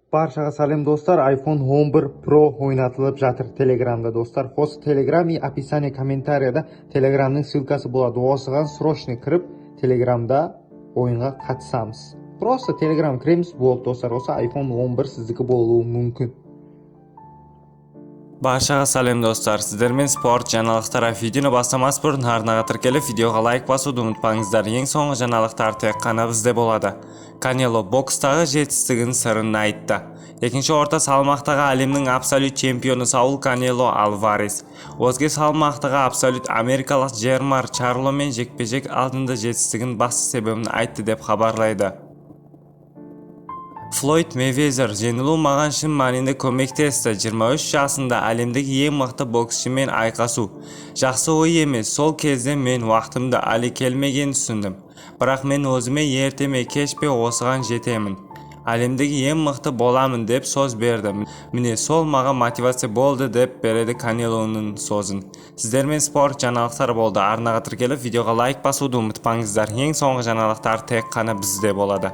Баршаға сәлем, достар! iPhone 11 Pro ойнатылып жатыр Телеграмда, достар. Осы Телеграм и описание комментарияда Телеграмның ссылкасы болады. Осыған срочно кіріп, Телеграмда ойынға қатысамыз. Просто Телеграм кіреміз, болды, достар. Осы iPhone 11 сіздікі болуы мүмкін. Баршаға сәлем, достар! Сіздермен спорт жаңалықтары. Видеоны бастамас бұрын арнаға тіркеліп, видеоға лайк басуды ұмытпаңыздар. Ең соңғы жаңалықтар тек қана бізде болады. Канело бокстағы жетістігінің сырын айтты. Екінші орта салмақтағы әлемнің абсолют чемпионы Саул Канело Альварес өзге салмақтағы абсолют америкалық Джермалл Чарломен жекпе-жек алдында жетістігінің басты себебін айтты, деп хабарлайды. Флойд Мейвезер: «Жеңілу маған шын мәнінде көмектесті. 23 жасында әлемдегі ең мықты боксшымен айқасу жақсы ой емес. Сол кезде мен уақытымды әлі келмегенін түсіндім. Бірақ мен өзіме ерте ме, кеш пе осыған жетемін, әлемдегі ең мықты боламын деп сөз бердім. Міне, сол маған мотивация болды», – деп береді Канелоның сөзін. Сіздермен спорт жаңалықтары болды. Арнаға тіркеліп, видеоға лайк басуды ұмытпаңыздар. Ең соңғы жаңалықтар тек қана бізде болады.